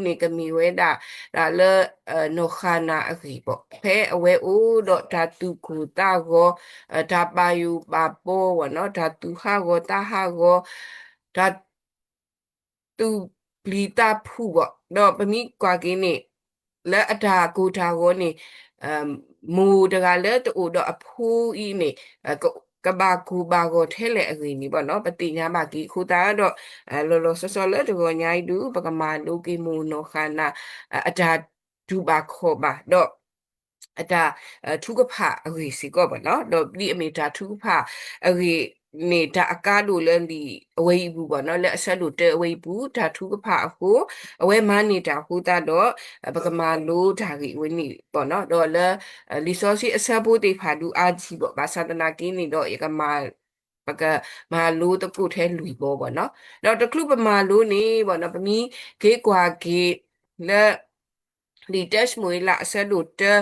အဝဲန့ၣ်ကမ့ၢ်ဝဲဒၣ် ဒၣ်လၢ နီၢ်ဃါနၤအဂ့ၢ်ဘၣ်, ဖဲအဝဲအိၣ်ဒီးတၢ်သူၣ်ကိၢ်သးဂီၤ, တၢ်ပာ်ယိၣ်ပာ်ပီဝဲနီၤ, တၢ်သူၣ်ဟးဂီၤသးဟးဂီၤ, တၢ် သူၣ်ပျံၤသးဖုးဘၣ်, ဒီးပမ့ၢ်ကွၢ်က့ၤန့ၣ် လၢအတၢ်ကိၢ်တၢ်ဂီၤန့ၣ် မိၢ်တဂၤလၢတအိၣ်ဒီးအဖိအံၤန့ၣ် ကဘၣ်ကိၢ်ဘၣ်ဂီၤထဲလဲၣ်အဂ့ၢ်န့ၣ်ဘၣ်နီၤ, ပသ့ၣ်ညါဘၣ်က့ၤအဃိသတးဒီး လီၤလီၤဆီဆီလၢတဂီၤညါအံၤဒုး ပကမၤလိက့ၤမိၢ်နီၢ်ဃါနၤ အတၢ်တူၢ်ဘၣ်ခီၣ်ဘၣ် ဒီး အတၢ်ထုကဖၣ်အဂ့ၢ်စ့ၢ်ကီးဘၣ်နီၤ, ဒီးဒ်အမ့ၢ်တၢ်ထုကဖၣ်အဂ့ၢ်န့ၣ် တၢ်အကါဒိၣ်လၢလံာ်အဝဲအံၤအပူၤဘၣ်နီၤ, လၢအဆၢဒိၣ်တၢအဝဲအံၤအပူၤ တၢ်ထုကဖၣ်အဃိ အဝဲမၤန့ၢ်တၢ်အဃိသတးဒီး ပကမၤလိတၢ်ဂ့ၢ်ဝဲန့ၣ်ဘၣ်နီၤ, ဒီးလၢ လံာ်စီဆှံအဆၢဖိသ့ၣ်တဖၣ်ဒုးအါထံဘၣ်, ဘၣ်ဆၣ်သနာ်က့န့ၣ်ဒီး ယကမၤ ပကမၤလိသကိးထဲလွံၢ်ဘီဘၣ်နီၤ, ဒီးတချုးပမၤလိန့ၣ်ဘၣ်နီၤ, ပမ့ၢ်က့ၤကွၢ်က့ၤလၢ လံာ်တၢၡမူၤအ့လးအဆၢဒိၣ်တၢ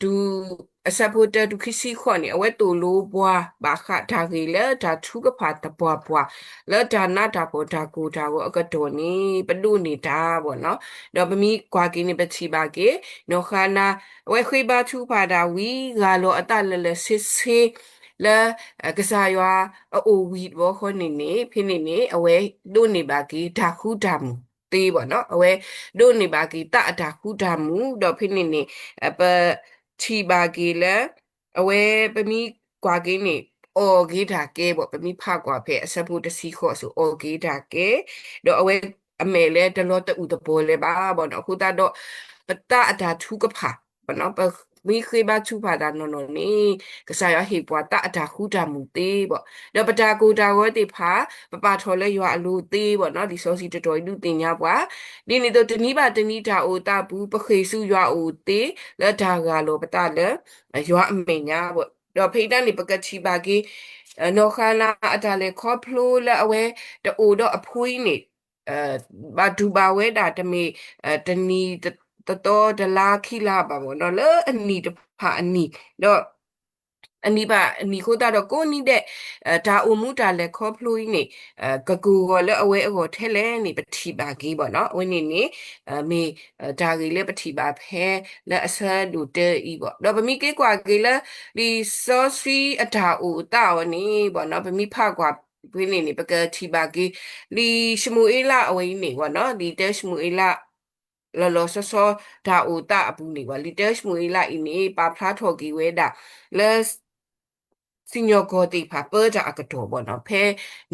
တုၤ အဆၢဖိတၢတုၤခံဆံဃိးန့ၣ် အဝဲသိၣ်လိပှၤဘၣ်ဃးတၢ်ဂ့ၢ်လၢတၢ်ထုကဖၣ်သပှၢ်ပှၢ် လၢတၢ်နးတၢ်ဖှီၣ်တၢ်ကိၢ်တၢ်ဂီၤအကတီၢ်န့ၣ် ပဒိးန့ၢ်တၢ်ဘၣ်နီၤ, ဒီးပမ့ၢ်ကွၢ်က့ၤန့ၣ် ပထံၣ်ဘၣ်က့ၤ နီၢ်ဃါနၤ အဝဲဃ့ဘါထုကဖၣ်တၢ်ဝံၤ ဂၢ်လီၤအသးလၢာ်လၢာ်ဆ့ဆ့ လၢ ကစၢ်ယွၤအအိၣ်ဝံၤတဘျီဃီန့ၣ်န့ၣ် ဖဲန့ၣ်န့ၣ် အဝဲဒိးန့ၢ်ဘၣ်က့ၤတၢ်ဃူတၢ်မုာ်သ့ဘၣ်နီၤ, အဝဲဒိးန့ၢ်ဘၣ်က့ၤသးအတၢ်ဃူတၢ်မုာ်, ဒီးဖဲန့ၣ်န့ၣ် ပထံၣ်ဘၣ်က့ၤလၢ အဝဲပမ့ၢ်ကွၢ်က့ၤန့ၣ် အီၣ်က့ၤတၢ်ကဲဘၣ်, ပမ့ၢ်ဖးကွၢ်ဖဲအဆၢဖိတဆံဃိးအစိၤ အီၣ်က့ၤတၢ်ကဲ, ဒီးအဝဲအမဲာ်လၢတလီၤတအုၣ်သပှီၤလၢၤဘၣ်ဘၣ်နီၤ, အဃိသတးဒီး ပသးအတၢ်ထုကဖၣ် ပမ့ၢ်ဃ့ဘါထုကဖၣ်တၢ်နီၢ်နီၢ်န့ၣ် ကစၢ်ယွၤဟ့ၣ်ပှၤသးအတၢ်ဃူတၢ်မုာ်သ့ဘၣ်, ဒီးပတၢ်ကိၢ်တၢ်ဂီၤသ့ၣ်တဖၣ် ပပာ်ထီၣ်လၢယွၤအလိၤသ့ဘၣ်နီၤ, လံာ်စီဆှံတတီၤအံၤဒုးသ့ၣ်ညါပှၤ, ဒ်န့ၣ်အသိးတနံၤဘၣ်တနံၤတၢ်အိၣ်သးအပူၤ ပဃ့ၢ်ဆူယွၤအအိၣ်သ့ လၢတၢ်ဂၢ်လီၤပသးလၢ ယွၤအမဲာ်ညါဘၣ်, ဒီးဖဲအံၤတၢ်န့ၣ် ပကထံၣ်ဘၣ်က့ၤ နီၢ်ဃါနၤအတၢ်လဲၤခီဖျိလၢအဝဲတအိၣ်ဒီးအဖိအံၤန့ၣ် ဘၣ်တူၢ်ဘၣ်ဝဲဒၣ်တမ့ၢ် တနံၤတသီတလါခံလါဘၣ်ဘၣ်နီၤ, လၢအနံၣ်တဖၣ်အနံၣ်, ဒီး အနံၣ်ဘၣ်အနံၣ်အဃိသတးဒီးကိးနံၤဒဲး တၢ်အိၣ်မူတၢ်လဲၤခီဖျိအံၤန့ၣ် ကကိၢ်ဂီၤလၢအဝဲအဂီၢ်ထဲလဲၣ်န့ၣ် ပထံၣ်ဘၣ်က့ၤဘၣ်နီၤ, အဝဲန့ၣ်န့ၣ် မ့ၢ်တၢ်ဂ့ၢ်လၢပထံၣ်ဘၣ်ဖဲလၢအဆၢဒိၣ်တၢအံၤဘၣ်, ဒီးပမ့ၢ်က့ၤကွၢ်က့ၤလၢ လံာ်စီဆှံအတၢ်အိၣ်အသးအီၤန့ၣ်ဘၣ်နီၤ, ပမ့ၢ်ဖးကွၢ်ဖဲန့ၣ်န့ၣ် ပကထံၣ်ဘၣ်က့ၤ လံာ်ၡမူၤအ့လးအဝဲအံၤန့ၣ်ဘၣ်နီၤ, လံာ်တၢၡမူၤအ့လး လီၤလီၤဆီဆီတၢ်အိၣ်သးအပူၤန့ၣ်ဘၣ်, လံာ်တၢၡမူၤအ့လးအံၤန့ၣ် ပာ်ဖျါထီၣ်က့ၤဝဲဒၣ် လၢ စံၣ်ညီၣ်ကွီၢ်သ့ၣ်တဖၣ်ပၢတၢ်အကတီၢ်ဘၣ်နီၤ, ဖဲ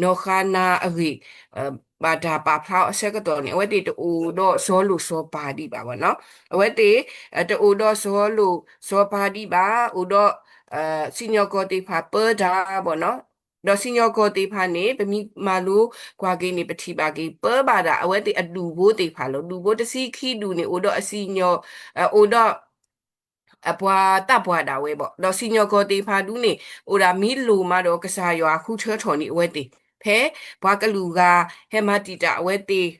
နီၢ်ဃါနၤအဂ့ၢ် ဘၣ်တၢ်ပာ်ဖျါအီၤအဆၢကတီၢ်န့ၣ် အဝဲသ့ၣ်တအိၣ်ဒီးစီၤလိၣ်စီၤပၤဒံးဘၣ်ဘၣ်နီၤ, အဝဲသ့ၣ် တအိၣ်ဒီးစီၤလိၣ်စီၤပၤဒံးဘၣ်, အိၣ်ဒီး စံၣ်ညီၣ်ကွီၢ်သ့ၣ်တဖၣ်ပၢတၢ်ဘၣ်နီၤ, ဒီးစံၣ်ညီၣ်ကွီၢ်သ့ၣ်တဖၣ်န့ၣ် ပမ့ၢ်မၤလိကွၢ်က့ၤန့ၣ် ပထံၣ်ဘၣ်က့ၤ ပၢဘၣ်ဒၣ် အဝဲသ့ၣ်အဒူၣ်ဖိသ့ၣ်တဖၣ်လီၤ, ဒူၣ်ဖိတဆံခံဒူၣ်န့ၣ် အိၣ်ဒီးအစံၣ်ညီၣ် အိၣ်ဒီး အပှၤသးပှၢ်ဒၣ်ဝဲဘၣ်, ဒီးစံၣ်ညီၣ်ကွီၢ်သ့ၣ်တဖၣ်ဒုးန့ၣ် အိၣ်ဒၣ်မ့ၢ်လိၣ်မးဒီးကစၢ်ယွၤဃုထၢထီၣ်န့ၢ်အဝဲသ့ၣ်, ဖဲပှၤကလုာ်ဂၤဟဲမၤတံာ်တာ်အဝဲသ့ၣ်,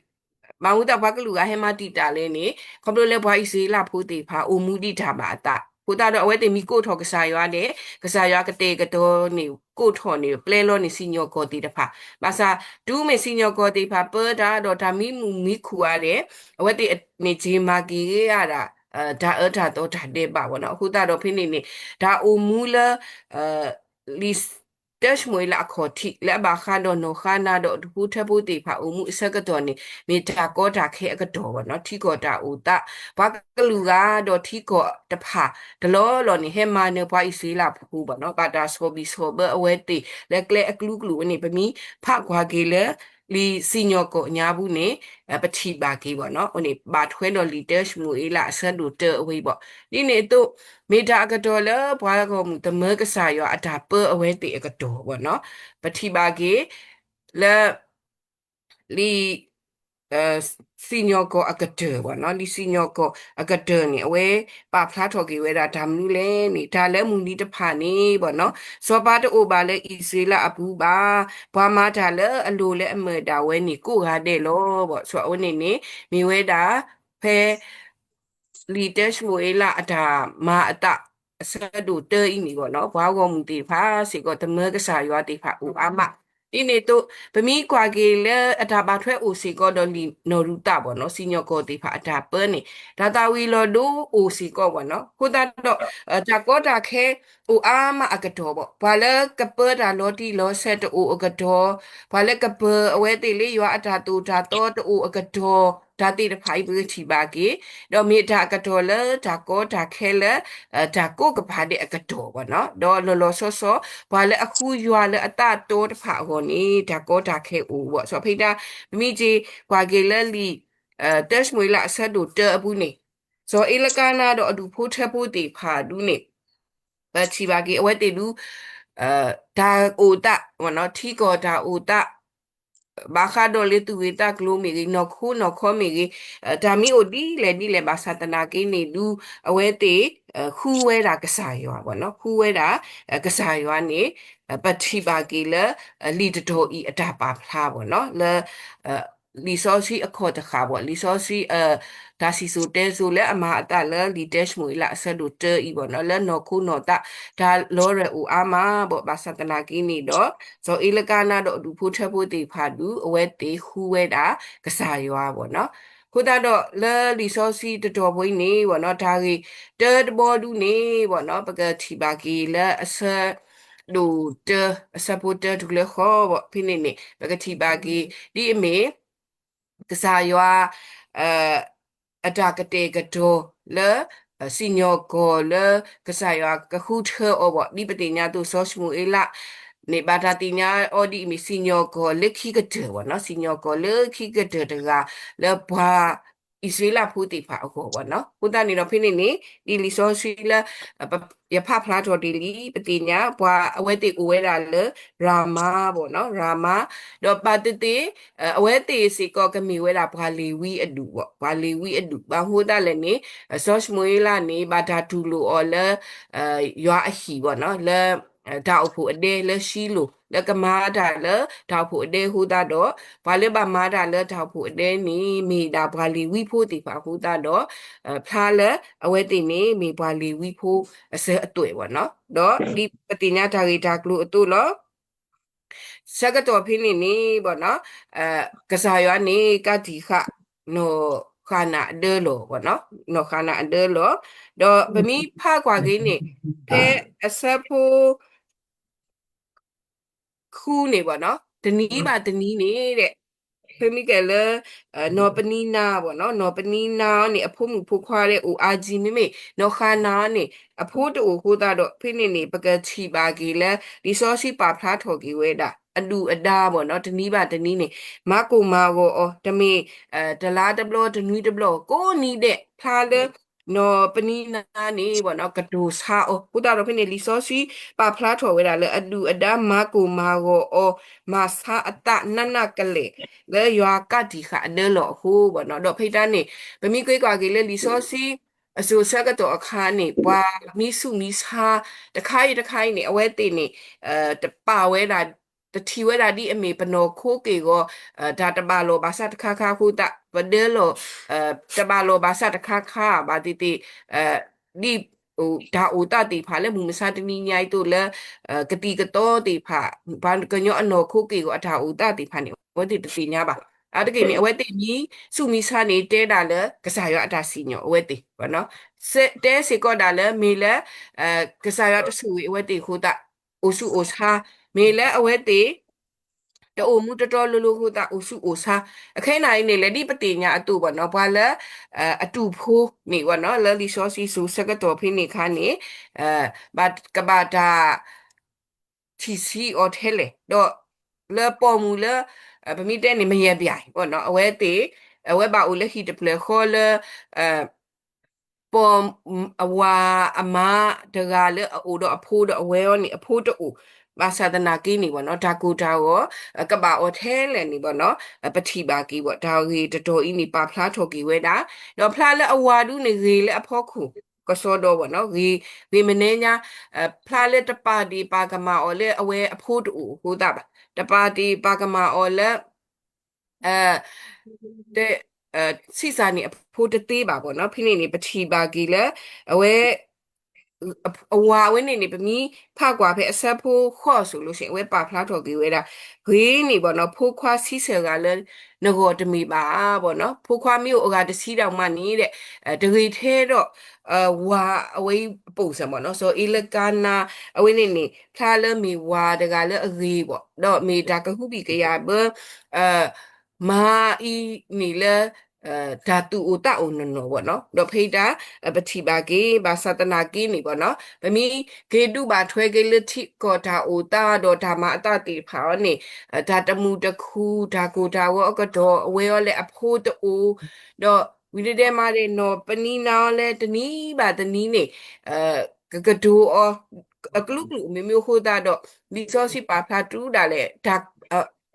မၤမူသးပှၤကလုာ်ဂၤဟဲမၤတံာ်တာ်လဲၣ်န့ၣ် ခီဖျိလၢပှၤအံၣ်စရ့လးဖိသ့ၣ်တဖၣ် အိၣ်မူဒံးတၢ်ဘၣ်အသး, အဃိသတးဒီးအဝဲသ့ၣ်မ့ၢ်ကိးထီၣ်ကစၢ်ယွၤဒဲး ကစၢ်ယွၤကတဲာ်ကတီၤန့ၣ် ကိးထီၣ်န့ၣ် ပျဲလီၤန့ၢ်စံၣ်ညီၣ်ကွီၢ်သ့ၣ်တဖၣ်, ဘၣ်ဆၣ်တုၤမ့ၢ်စံၣ်ညီၣ်ကွီၢ်သ့ၣ်တဖၣ်ပၢတၢ်ဒီးတၢ်မံမုာ်မံခူၣ်ဧါဒဲး အဝဲသ့ၣ်န့ၣ်က့ၤမၤက့ၤဂ့ၤဧါဒၣ် တၢ်အၢတၢ်သီတၢ်ဒဲးဘးဘၣ်နီၤ, အဃိသတးဒီးဖဲန့ၣ်န့ၣ် တၢ်အိၣ်မူလၢ လံာ်တၢၡမူၤအ့လးအခီၣ်ထံး လၢအဘၣ်ဃးဒီးနီၢ်ဃါနၤဒီးအဒူၣ်ဖိထၢဖိသ့ၣ်တဖၣ်အိၣ်မူအဆၢကတီၢ်န့ၣ် မ့ၢ်တၢ်ကီတၢ်ခဲအကတီၢ်ဘၣ်နီၤ, ထံကီၢ်တၢ်အိၣ်သး ပှၤကလုာ်ဂၤဒီးထံကီၢ်တဖၣ်တလီၢ်လီၢ်န့ၣ် ဟဲမၤနၢၤပှၤအံၣ်စရ့လးဖိဘၣ်နီၤ, ဘၣ်တၢ်ဆီၣ်ဘံၣ်ဆီၣ်ဘၢအဝဲသ့ၣ် လၢကျဲအကလုာ်ကလုာ်ဝဲန့ၣ် ပမ့ၢ်ဖးကွၢ်က့ၤလၢ လံာ်စံၣ်ညီၣ်ကွီၢ်ညါပူၤန့ၣ် ပထံၣ်ဘၣ်က့ၤဘၣ်နီၤ, အဝဲန့ၣ် ဘၣ်ထွဲဒီးလံာ်တၢၡမူၤအ့လးအဆၢဒိၣ်တၢအဝဲအံၤဘၣ်, ဒ်န့ၣ်အသိး မ့ၢ်တၢ်အကတီၢ်လၢပှၤဂီၢ်မုၢ်သမၢကစၢ်ယွၤအတၢ်ပၢအဝဲသ့ၣ်အကတီၢ်ဘၣ်နီၤ, ပထံၣ်ဘၣ်က့ၤ လၢ လံာ် စံၣ်ညီၣ်ကွီၢ်အကတၢၢ်ဘၣ်နီၤ, လံာ်စံၣ်ညီၣ်ကွီၢ်အကတၢၢ်န့ၣ် အဝဲပာ်ဖျါထီၣ်က့ၤဝဲဒၣ်တၢ်မနုၤလဲၣ်န့ၣ် တၢ်လၢမုၢ်နံၤတဖၣ်န့ၣ်ဘၣ်နီၤ, စီၤပၤတအိၣ်ဘၣ်လၢအံၣ်စရ့လးအပူၤဘၣ်, ပှၤမၤတၢ်လၢအလိၤလၢအမုာ်ဒၣ်ဝဲန့ၣ် ကိးဂၤဒဲးလီၤဘၣ်, ဆိအဝဲန့ၣ်န့ၣ် မ့ၢ်ဝဲဒၣ် ဖဲ လံာ်တၢၡမူၤအ့လးအတၢ်မၤအသး အဆၢဒိၣ်တၢအံၤန့ၣ်ဘၣ်နီၤ, ပှၤဂီၢ်မုၢ်သ့ၣ်တဖၣ်စ့ၢ်ကီး သမၢကစၢ်ယွၤသ့ၣ်တဖၣ်အိၣ်အါမး, ဒ်န့ၣ်အသိး ပမ့ၢ်ကွၢ်က့ၤလၢအတၢ်ဘၣ်ထွဲအိၣ်စ့ၢ်ကီးဒီးလံာ်နီၢ်ရူၤသးဘၣ်နီၤ စံၣ်ညီၣ်ကွီၢ်သ့ၣ်တဖၣ်အတၢ်ပၢန့ၣ် တၢ်သၣ်ဝံၤလီၤဒိအိၣ်စ့ၢ်ကီးဘၣ်နီၤ. အဃိသတးဒီး တၢ်ကီတၢ်ခဲအိၣ်အါမးအကတီၢ်ဘၣ်, ပှၤလၢကပၢတၢ်လီၤတံၢ်လီၤဆဲးတအိၣ်အကတီၢ်, ပှၤလၢကပၢၤအဝဲသ့ၣ်လၢယွၤအတၢ်သိၣ်တၢ်သီတအိၣ်အကတီၢ်, တၢ်သ့ၣ်တဖၣ်အံၤပကထံၣ်ဘၣ်က့ၤ, ဒီးမ့ၢ်တၢ်အကတီၢ်လၢတၢ်ကီတၢ်ခဲလၢ တၢ်ကိးကပၤဒဲးအကတီၢ်ဘၣ်နီၤ. ဒီးလီၤလီၤဆီဆီ ပှၤလၢအဃုယွၤလၢအသးတီတဖၣ်အဂီၢ်န့ၣ် တၢ်ကီတၢ်ခဲအိၣ်ဘၣ်. စီၤဖဲဒၣ် ပမ့ၢ်က့ၤကွၢ်က့ၤလၢလံာ် တၢၡမူၤအ့လးအဆၢဒိၣ်တၢအပူၤန့ၣ် စီၤအ့လကါနၤဒီးအဒူၣ်ဖိထၢဖိသ့ၣ်တဖၣ်ဒုန့ၣ် ပထံၣ်ဘၣ်က့ၤအဝဲသ့ၣ်ဒု တၢ်အိၣ်သး ထံကီၢ်တၢ်အိၣ်သး ဘၣ်ဃးဒီးလၢသူၣ်ဂ့ၢ်သးကျိၤမ့ၢ်ဂ့ၤ နီၢ်ခိနီၢ်ခီမ့ၢ်ဂ့ၤ တၢ်မ့ၢ်အိၣ်ဒ်လဲၣ်ဒ်လဲၣ်ဘၣ်ဆၣ်သနာ်က့န့ၣ်ဒု အဝဲသ့ၣ် ဃုဝဲဒၣ်ကစၢ်ယွၤဘၣ်နီၤ. ဃုဝဲဒၣ် ကစၢ်ယွၤန့ၣ် ပထံၣ်ဘၣ်က့ၤလၢ လံာ်တတီၤအံၤအတၢ်ပာ်ဖျါဘၣ်နီၤ လၢ လံာ်စီဆှံအခီၣ်တဃာ်ဘၣ် လံာ်စီဆှံ တၢ်စံၣ်စိၤတဲစိၤလၢအမၤအသးလၢလံာ်တၢၡမူၤအ့လးအဆၢဒိၣ်တၢအံၤဘၣ်နီၤ လၢနီၢ်ခိနီၢ်သး တၢ်လီၤရဲၣ်အိၣ်အါမးဘၣ် ဘၣ်ဆၣ်သနာ်က့န့ၣ်ဒီး စီၤအ့လကါနၤဒီးအဒူၣ်ဖိထၢဖိသ့ၣ်တဖၣ်ဒု အဝဲသ့ၣ်ဃုဝဲဒၣ်ကစၢ်ယွၤဘၣ်နီၤ. အဃိသတးဒီးလၢလံာ်စီဆှံတတီၤဖိအံၤန့ၣ်ဘၣ်နီၤ တၢ်ဂ့ၢ်တၢတဘီဒုန့ၣ်ဘၣ်နီၤ ပကထံၣ်ဘၣ်က့ၤလၢအဆၢ ဒိၣ်တၢ အဆၢဖိတၢတုၤလၢဃီဘၣ် ဖဲန့ၣ်န့ၣ် ပကထံၣ်ဘၣ်က့ၤ ဒ်အမ့ၢ် ကစၢ်ယွၤ အတၢ်ကတဲာ်ကတီၤလၢ စံၣ်ညီၣ်ကွီၢ်လၢ ကစၢ်ယွၤကဃုထၢအီၤဘၣ် ဒ်ပသ့ၣ်ညါအသိး စီၤၡမူၤအ့လးန့ၣ် ဘၣ်တၢ်သ့ၣ်ညါအီၤဒ်အမ့ၢ် စံၣ်ညီၣ်ကွီၢ်လၢခံကတၢၢ်ဘၣ်နီၤ စံၣ်ညီၣ်ကွီၢ်လၢခံကတၢၢ်တဂၤ လၢပှၤ အံၣ်စရ့လးဖိသ့ၣ်တဖၣ်အဂီၢ်ဘၣ်နီၤ. အဃိသတးန့ၣ်ဒီးဖဲန့ၣ်န့ၣ် ဒ်လံာ်စီဆှံလၢ ယဖးဖျါထီၣ်ဒ်လံ ပသ့ၣ်ညါ ပှၤအဝဲသ့ၣ်အိၣ်ဝဲဒၣ်လၢ ရၤမါဘၣ်နီၤ ရၤမါ, ဒီးဘၣ်သ့ၣ်သ့ၣ် အဝဲသ့ၣ်စ့ၢ်ကီးကမ့ၢ်ဝဲဒၣ်ပှၤလ့ၤဝံအဒူၣ်ဘၣ်, ပှၤလ့ၤဝံအဒူၣ် ဘၣ်မနုၤအဃိသတးလဲၣ်န့ၣ် စီၤၡမူၤအ့လးန့ၣ် ဘၣ်တၢ်တူၢ်လိာ်အီၤလၢ ယွၤအဟံၣ်ဘၣ်နီၤ လၢ တၢ်အိၣ်ဖှိၣ်အဒဲလၢၡံလိၣ် လၢကမၤတၢ်လၢတၢ်အိၣ်ဖှိၣ်အဒဲအဃိသတးဒီး ပှၤလၢဘၣ်မၤတၢ်လၢတၢ်အိၣ်ဖှိၣ်အဒဲန့ၣ် မ့ၢ်ဒၣ်ပှၤလ့ၤဝံဖိသ့ၣ်တဖၣ်အဃိသတးဒီး ဖျါလၢအဝဲသ့ၣ်န့ၣ် မ့ၢ်ပှၤလ့ၤဝံဖိအစၢၤအသွဲၣ်ဘၣ်နီၤ. ဒီးဒ်ပသ့ၣ်ညါတၢ်ဂ့ၢ်တၢ်ကျိၤအသိးလီၤ. ဆၢကတီၢ်ဖဲန့ၣ်န့ၣ်ဘၣ်နီၤ ကစၢ်ယွၤန့ၣ် ကးတံာ်ဃာ် နီၢ်ဃၤနၤအဒၢလီၤဘၣ်နီၤ, နီၢ်ဃၤနၤအဒၢလီၤ. ဒီးပမ့ၢ်ဖးကွၢ်က့ၤန့ၣ် ဖဲအဆၢဖိ ဃုန့ၣ်ဘၣ်နီၤ, တနံၤဘၣ်တနံၤန့ၣ်ဒီး ဖဲမ့ၢ်ကဲလၢ နီၢ်ပနံနၤဘၣ်နီၤ, နီၢ်ပနံနၤန့ၣ် အဖိမုၣ်ဖိခွါဒီးအိၣ်အါကံမ့မ့ၢ် နီၢ်ဃၤနၤန့ၣ် အဖိတအိၣ်အဃိသတးဒီး ဖဲန့ၣ်န့ၣ် ပကထံၣ်ဘၣ်က့ၤလၢ လံာ်စီဆှံပာ်ဖျါထီၣ်က့ၤဝဲဒၣ် အဒုၣ်အဒါဘၣ်နီၤ, တနံၤဘၣ်တနံၤန့ၣ် မၤကိၢ်မၤဂီၤအီၤ, တမ့ၢ် တလါတဘျီ တနွံတဘျီ ကိးနံၤဒဲး ဖျါလၢ နီၢ်ပနံနၤန့ၣ်ဘၣ်နီၤ ကတိၤဆါအီၤ, အဃိသတးဒီးဖဲန့ၣ် လံာ်စီဆှံပာ်ဖျါထီၣ်ဝဲဒၣ်လၢ အဒုၣ်အဒါမၤကိၢ်မၤဂီၤအီၤ, မၤဆါအသးနးနးကလဲာ် လၢယွၤကးတံာ်ဃာ်အဒၢလီၤအဃိဘၣ်နီၤ. ဒီးဖဲတၢ်န့ၣ် ပမ့ၢ်ကွၢ်က့ၤလၢလံာ်စီဆှံ အစိၤဆၢကတီၢ်အခါန့ၣ် ပှၤမံဆူၣ်မံဆါ တခါအံၤတခါအံၤန့ၣ် အဝဲသ့ၣ်န့ၣ် တပာ်ဝဲဒၣ် တထံၣ်ဝဲဒၣ်ဒ်အမ့ၢ်ပနီၢ်ခိက့ၢ်ဂီၤ တၢ်တဘၣ်လိာ်ဘၣ်ဆၣ်တခါခါအဃိသတး ပဒၢလီၤ တဘၣ်လိာ်ဘၣ်ဆၣ်တခါခါ ဘၣ်သ့ၣ်သ့ၣ် ဒ် တၢ်အိၣ်သးသ့ၣ်တဖၣ်လၢမုၢ်မဆါတနံၤညါအံၤအသိးလၢ ကသံၣ်ကသီသ့ၣ်တဖၣ် ပှၤကညီအနီၢ်ခိက့ၢ်ဂီၤအတၢ်အိၣ်သးသ့ၣ်တဖၣ်န့ၣ် အဝဲသ့ၣ်တသ့ၣ်ညါဘၣ်. အါတက့ၢ်န့ၣ် အဝဲသ့ၣ်မံဆူၣ်မံဆါန့ၣ် တဲဒၣ်လၢကစၢ်ယွၤအတၢ်စံၣ်ညီၣ်အဝဲသ့ၣ် တဲစ့ၢ်ကီးဒၣ်လၢမ့ၢ်လၢ ကစၢ်ယွၤတဆိၣ်ဂ့ၤအဝဲသ့ၣ်အဃိသတး အိၣ်ဆူၣ်အိၣ်ဆါ မ့ၢ်လၢအဝဲသ့ၣ် တအိၣ်မူတတီလိၤလိၤအဃိသတး အိၣ်ဆူၣ်အိၣ်ဆါ, အခဲအံၤန့ၣ်လဲၣ် ဒ်ပသ့ၣ်ညါအသိးဘၣ်နီၤ ပှၤလၢ အတူၢ်ဖိန့ၣ်ဘၣ်နီၤ လၢလံာ်စီဆှံစိၤဆၢကတီၢ်ဖဲန့ၣ်အခါန့ၣ် ဘၣ်ကဘၣ်တၢ် ထံၣ်ဆံးအီၤထဲလဲၣ် ဒီးလၢပိာ်မုၣ်လၢ ပမ့ၢ်တဲန့ၣ် မယဲၢ်ဘၣ်အံၤဘၣ်နီၤ အဝဲသ့ၣ် အဝဲဘၣ်အိၣ်လၢဟံၣ်တဖျၢၣ်ဃီလၢ ပိာ် အဝၤအမါတဂၤလၢအအိၣ်ဒီးအဖိဒီးအဝဲအံၤန့ၣ် အဖိတအိၣ်, ဘၣ်ဆၣ်သနာ်က့န့ၣ်ဘၣ်နီၤ တၢ်ကိၢ်တၢ်ဂီၤ ကဘၣ်အီၤထဲလဲၣ်န့ၣ်ဘၣ်နီၤ ပထံၣ်ဘၣ်က့ၤဘၣ် တၢ်ဂ့ၢ်တတီၤအံၤန့ၣ် ပာ်ဖျါထီၣ်က့ၤဝဲဒၣ်, ဒီးဖျါလၢအဝၤဒုန့ၣ် ဂ့ၤလၢအဖီခိၣ်ကစီဒီဘၣ်နီၤ ဂ့ၤ ဂ့ၤမနဲညါ ဖျါလၢတပာ်ဒ့ၣ်ပာ်ကမၣ်အီၤလၢအဝဲအဖိတအိၣ်အဃိသတးဘၣ်, တပာ်ဒ့ၣ်ပာ်ကမၣ်အီၤလၢ တ ဆံးစၢ်န့ၣ်အဖိတသ့ဘၣ်ဘၣ်နီၤ ဖဲန့ၣ်န့ၣ် ပထံၣ်ဘၣ်က့ၤလၢ အဝဲ အဝၤအဝဲန့ၣ်န့ၣ် ပမ့ၢ်ဖးကွၢ်ဖဲအဆၢဖိဃိးအစိၤလိၤစ့ၢ် အဝဲပာ်ဖျါထီၣ်က့ၤဝဲဒၣ် ဂ့ၤန့ၣ်ဘၣ်နီၤ ဖိခွါဆံဆဲၣ်ဂၤလၢနဂီၢ်တမ့ၢ်ဘၣ်ဘၣ်နီၤ ဖိခွါမ့ၢ်အိၣ်အဂၤတဆံဒၣ်မးန့ၣ်ဒီး တဂ့ၤထဲဒီး ဝၤအဝဲအံၤအပိာ်စၢၤမ့ၢ်နီၤ စီၤအ့လကါနါ အဝဲန့ၣ်န့ၣ် ဖျါလၢမ့ၢ်ဝၤတဂၤလၢအဂ့ၤဘၣ် ဒီးမ့ၢ်တၢ်ကဟုဘံၣ်ကယာ်ဘၢ မါအံၤန့ၣ်လၢ တၢ်သူၣ်အိၣ်သးအိၣ်နီၢ်နီၢ်ဘၣ်နီၤ ဒီးဖဲအံၤတၢ် ပထံၣ်ဘၣ်က့ၤ ဘၣ်ဆၣ်သနာ်က့န့ၣ်ဘၣ်နီၤ ပမ့ၢ်က့ၤဒုးဘၣ်ထွဲက့ၤလၢထံကီၢ်တၢ်အိၣ်သးဒီးတၢ်မၤအသးသ့ၣ်တဖၣ်အံၤန့ၣ် တၢ်တမုာ်တခုၣ် တၢ်ကိၢ်တၢ်ဂီၤအကတီၢ် အဝဲအီၤလၢအဖိတအိၣ် ဒီးဝံၤတဒဲမးဒီး နီၢ်ပနံၤနါအီၤလၢတနံၤဘၣ်တနံၤန့ၣ် ကကတိၤအီၤ အကလုာ်ကလုာ် မ့မ့ၢ်အဃိသတးဒီး လံာ်စီဆှံပာ်ဖျါတုၤဒၣ်လဲာ် တၢ်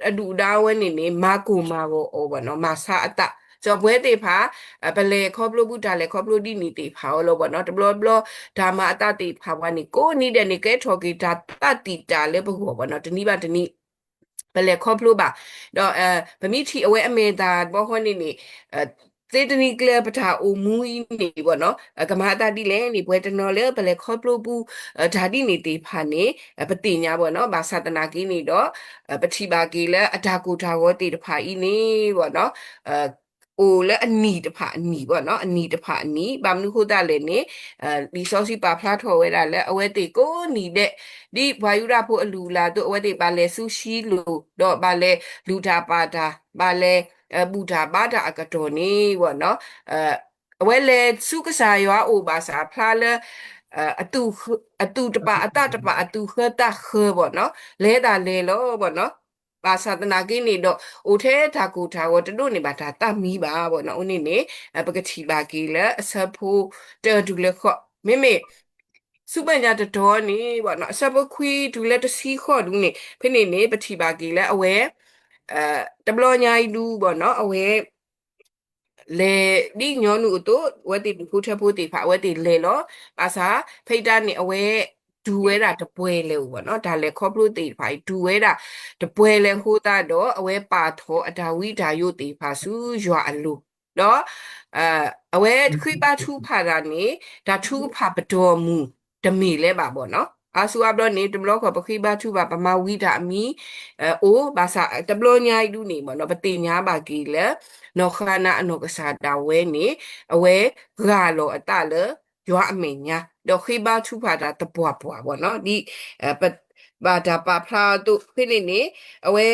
အဒုၣ်အဒါအဝဲန့ၣ်န့ၣ် မၤကိၢ်မၤဂီၤအီၤဘၣ်နီၤ မၤဆါအသး စီၤပှဲၤသ့ၣ်တဖၣ် ပလဲၤခီဖျိဘၣ်တၢ်လဲၤခီဖျိဒ်န့ၣ်သ့ၣ်တဖၣ်အီၤလီၤဘၣ်နီၤ တဘျီဘျီ တၢ်မၤအသးသ့ၣ်တဖၣ်ပှၤန့ၣ် ကိးနံၤဒဲးန့ၣ် ကဲထီၣ်က့ၤတၢ်သးတံာ်တာ်လၢပဂီၢ်ဘၣ်နီၤ တနံၤဘၣ်တနံၤ ပလဲၤခီဖျိဘၣ် ဒီး ပမ့ၢ်ထံၣ်အဝဲအမဲာ်သၣ်တဘျီဃီန့ၣ်န့ၣ် သ့တနံၤကျၢၤပတၢ်အိၣ်မူအံၤန့ၣ်ဘၣ်နီၤ ကမၤအသးဒ်လဲၣ်န့ၣ် ပှဲၤတနီၤလၢပလဲၤခီဖျိဘၣ် တၢ်ဒ်န့ၣ်သ့ၣ်တဖၣ်န့ၣ် ပသ့ၣ်ညါဘၣ်နီၤ ဘၣ်ဆၣ်သနာ်က့န့ၣ်ဒီး ပထံၣ်ဘၣ်က့ၤလၢအတၢ်ကိၢ်တၢ်ဂီၤသ့ၣ်တဖၣ်အံၤန့ၣ်ဘၣ်နီၤ အိၣ်လၢအနံၣ်တဖၣ်အနံၣ်ဘၣ်နီၤ အနံၣ်တဖၣ်အနံၣ် ဘၣ်မနုၤဃိသတးလဲၣ်န့ၣ် လံာ်စီဆှံပာ်ဖျါထီၣ်ဝဲဒၣ်လၢ အဝဲသ့ၣ်ကိးနံၤဒဲး ဒ်ပှၤယူဒၤဖိအလုၢ်အလၢ်အသိး အဝဲသ့ၣ်ဘၣ်လဲၤဆူၡံလိၣ် ဒီးဘၣ်လဲၤလူၤတၢ်ပာ်တၢ် ဘၣ်လဲၤ ဘူၣ်တၢ်ဘါတၢ်အကတီၢ်န့ၣ်ဘၣ်နီၤ အဝဲလဲၤဆူကစၢ်ယွၤအအိၣ်ဘၣ်ဆၣ်ဖျါလၢ အသူၣ်တပာ်အသးတပာ် အသူၣ်ဃၢသးဃၢဘၣ်နီၤ လဲၤတၢ်လဲၤလီၤဘၣ်နီၤ ဘၣ်ဆၣ်သနာ်က့န့ၣ်ဒီး အိၣ်ထဲတၢ်ကိၢ်တၢ်ဂီၤ တဒိးန့ၢ်ဘၣ်တၢ်သးမံဘၣ်ဘၣ်နီၤ အဃိန့ၣ်န့ၣ် ပကထံၣ်ဘၣ်က့ၤလၢအဆၢဖိတၢတုၤလၢဃိး မ့မ့ၢ် ဆူမဲာ်ညါတတီၤန့ၣ်ဘၣ်နီၤ အဆၢဖိခွံတုၤလၢတဆံဃိးဒုန့ၣ် ဖဲန့ၣ်န့ၣ် ပထံၣ်ဘၣ်က့ၤလၢအဝဲ တဘျီညါအံၤဒုဘၣ်နီၤ အဝဲ လဲၤဒ်ညီနုၢ်အသိး အဝဲသ့ၣ်ဒူၣ်ဖိထၢဖိသ့ၣ်တဖၣ် အဝဲသ့ၣ်လဲၤလီၤ ဘၣ်ဆၣ် ဖဲအံၤတၢ်န့ၣ် အဝဲ တူၢ်ဝဲဒၣ်တပှဲၤလဲၤအိၣ်ဘၣ်နီၤ တၢ်လဲၤခီဖျိသ့ၣ်တဖၣ်အံၤ တူၢ်ဝဲဒၣ်တပှဲၤလဲၤအဃိသတးဒီး အဝဲပာ်ထီၣ်အတၢ်ဝံတၢ်ယိးသ့ၣ်တဖၣ်ဆူယွၤအလိၤ ဒီး အဝဲဃ့ဘါထုကဖၣ်တၢ်န့ၣ် တၢ်ထုကဖၣ်ပတီၢ်မုၢ်တမ့ၢ်လၢၤဘၣ်ဘၣ်နီၤ အါစုအါဘျီန့ၣ် တဘျီဃီပဃ့ဘါထုကဖၣ် ပမၤဝံတၢ်အမံၤ အိၣ် ဘၣ်ဆၣ်တဘျီညါအံၤဒုန့ၣ်ဘၣ်နီၤ ပသ့ၣ်ညါဘၣ်က့ၤလၢ နီၢ်ဃါနါအနီၢ်ကစၢ်ဒၣ်ဝဲန့ၣ် အဝဲဂၢ်လီၤအသးလၢယွၤအမဲာ်ညါ ဒီးဃ့ဘါထုကဖၣ်တၢ်သပှၢ်ပှၢ်ဘၣ်နီၤ ဒ် ပ ဘၣ်တၢ်ပာ်ဖျါအသိး ဖဲန့ၣ်န့ၣ် အဝဲ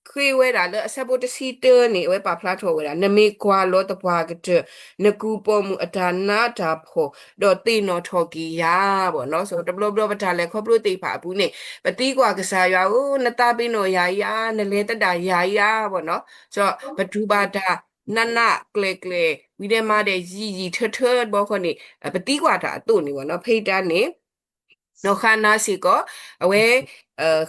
ဃ့ဝဲဒၣ်လၢအဆၢဖိတဆံတၢန့ၣ် အဝဲပာ်ဖျါထီၣ်ဝဲဒၣ် နမ့ၢ်ကွၢ်လီၤသပှၢ်ကတၢၢ် နကုၢ်ပိာ်မုၣ်အတၢ်နးတၢ်ဖှီၣ် ဒီးသ့ၣ်နီၣ်ထီၣ်က့ၤယၤဘၣ်နီၤ စီၤတဘျီဘျီပတၢ်လဲၤခီဖျိသ့ၣ်တဖၣ်အပူၤန့ၣ် ပသံကွၢ်ကစၢ်ယွၤဧၢ နသးပ့ၤနီၣ်ယၤဧါ နလဲၤသဒၣ်ယၤဧါဘၣ်နီၤ စီၤပတူၢ်ဘၣ်တၢ်နးနးကျဲၤကျဲၤ ဝံၤဒဲးမးဒီးယံာ်ယံာ်ထၢထၢတဘျီဃီန့ၣ် ပသံကွၢ်တၢ်အသိးန့ၣ်ဘၣ်နီၤ ဖဲအံၤတၢ်န့ၣ် နီၢ်ဃါနါစ့ၢ်ကီး အဝဲ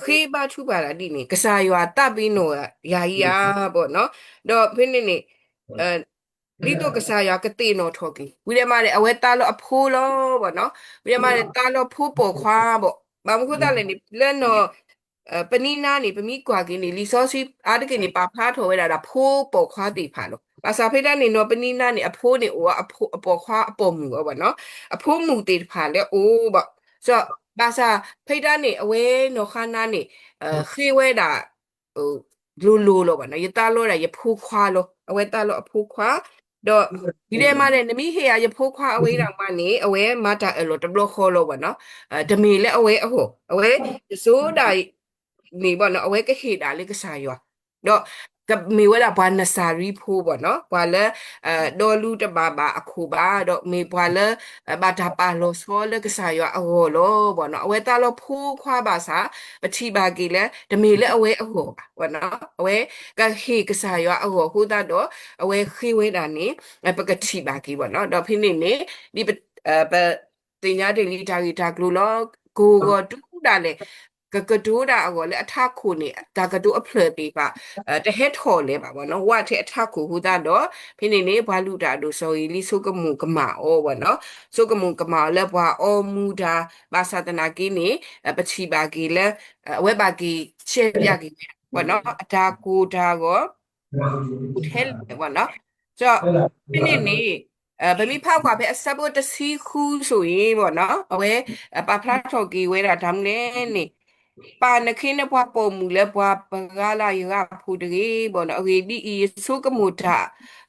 ဃ့ဘါထုကဖၣ်တၢ်ဒ်န့ၣ် ကစၢ်ယွၤသးပ့ၤနီၣ်ယၤဧါဘၣ်နီၤ ဒီးဖဲန့ၣ်န့ၣ် ဒ်သိးကစၢ်ယွၤကသ့ၣ်နီၣ်ထီၣ်က့ၤ ဝံၤဒဲးမးဒီး အဝဲသးလီၤအဖိလီၤဘၣ်နီၤ ဝံၤဒဲးမးဒီး သးလီၤဖိပိာ်ခွါဘၣ် ဘၣ်မနုၤဃိသတးလဲၣ်န့ၣ် လၢနီၢ် ပနံၤနါန့ၣ် ပမ့ၢ်ကွၢ်က့ၤန့ၣ် လံာ်စီဆှံအါတက့ၢ်န့ၣ် ပာ်ဖျါထီၣ်ဝဲဒၣ်ဒီး ဖိပိာ်ခွါသ့ၣ်တဖၣ်လီၤ ဘၣ်ဆၣ်ဖဲတၢ်န့ၣ် နီၢ်ပနံၤနါန့ၣ် အဖိန့ၣ်အိၣ် အပိာ်ခွါအပိာ်မုၣ်အီၤဘၣ်နီၤ အဖိမုၣ်သ့ၣ်တဖၣ်လၢအအိၣ်ဘၣ် စီၤ ဘၣ်ဆၣ်ဖဲတၢ်န့ၣ် အဝဲနီၢ်ဃါနါန့ၣ် ဃ့ဝဲဒၣ် လိၤလိၤလီၤဘၣ်နီၤ ယသးလီဒၣ်ယဖိခွါလီၤ အဝဲသးလီအဖိခွါ ဒီး ဝံၤဒဲးမးဒီး နမ့ၢ်ဟ့ၣ်ယၤယဖိခွါအဝဲဒၣ်မးန့ၣ် အဝဲမၤတၢ်အၢၣ်လီၤတဘျီဃီလီၤဘၣ်နီၤ တမ့ၢ်လၢအဝဲအဂီၢ် အဝဲ ယစိၤဒၣ် န့ၣ်ဘၣ်နီၤ အဝဲကဟ့ၣ်ဒၣ်လၢကစၢ်ယွၤ ဒီးကမ့ၢ်ဝဲဒၣ်ပှၤနစၤရံဖိဘၣ်နီၤ ပှၤလၢ ဒီလူတဘၣ်ဘၣ်အခိၣ်ဘၣ် ဒီးမ့ၢ်ပှၤလၢ ဘၣ်တၢ်ပာ်လီၤဆီလၢကစၢ်ယွၤအဂီၢ်လီၤဘၣ်နီၤ အဝဲသးလီဖိခွါဘၣ်ဆၣ် ပထံၣ်ဘၣ်က့ၤလၢ တမ့ၢ်လၢအဝဲအဂီၢ်ဘၣ်နီၤ အဝဲကဟ့ၣ်ကစၢ်ယွၤအဂီၢ်အဃိသတးဒီး အဝဲဃ့ဝဲဒၣ်န့ၣ် ပကထံၣ်ဘၣ်က့ၤဘၣ်နီၤ ဒီးဖဲန့ၣ်န့ၣ် ဒ်ပ ပသ့ၣ်ညါတ့ၢ်လံတၢ်ဂ့ၢ်တၢ်ကျိၤလီၤ ကိၢ်ဂီၤတုၤဒၣ်လဲာ် ကကတိၤဒၣ်အဂီၢ်လၢအထးခိၣ်န့ၣ် တၢ်ကတိၤအဖျၢၣ်သ့ၣ်တဖၣ် တဟဲထီၣ်လဲၤဘၣ်ဘၣ်နီၤ ဝးထဲအထးခိၣ်အဃိသတးဒီး ဖဲန့ၣ်န့ၣ် ပှၤလုၢ်တၢ်အဒိၣ်စီၤဂ့ၤလံ ဆိကမိၣ်ကမၣ်အီၤဘၣ်နီၤ ဆိကမိၣ်ကမၣ်အီၤလၢပှၤအီမူၤတၢ် ဘၣ်ဆၣ်သနာ်က့န့ၣ် ပထံၣ်ဘၣ်က့ၤလၢ အဝဲဘၣ်က့ၤရှဲပျၢ်က့ၤဝဲဒၣ်ဘၣ်နီၤ အတၢ်ကိၢ်တၢ်ဂီၤ အိၣ်ထဲလဲၣ်ဘၣ်နီၤ ဒီး ဖဲန့ၣ်န့ၣ် ပမ့ၢ်ဖးကွၢ်ဖဲအဆၢဖိတဆံဃု ဆိုရင်ပေါ့နော်, အဝဲပာ်ဖျါထီၣ်က့ၤဝဲဒၣ်တၢ်မနုၤလဲၣ်န့ၣ်, ပာ်နခ့နပှၤပိာ်မုၣ်လၢပှၤပှၤဂၤလၢယဂၤအဖိတဂ့ၤပေါ့နော်. အဂ့ၢ်ဒ်အံၤ, ယဆိကမိၣ်တၢ်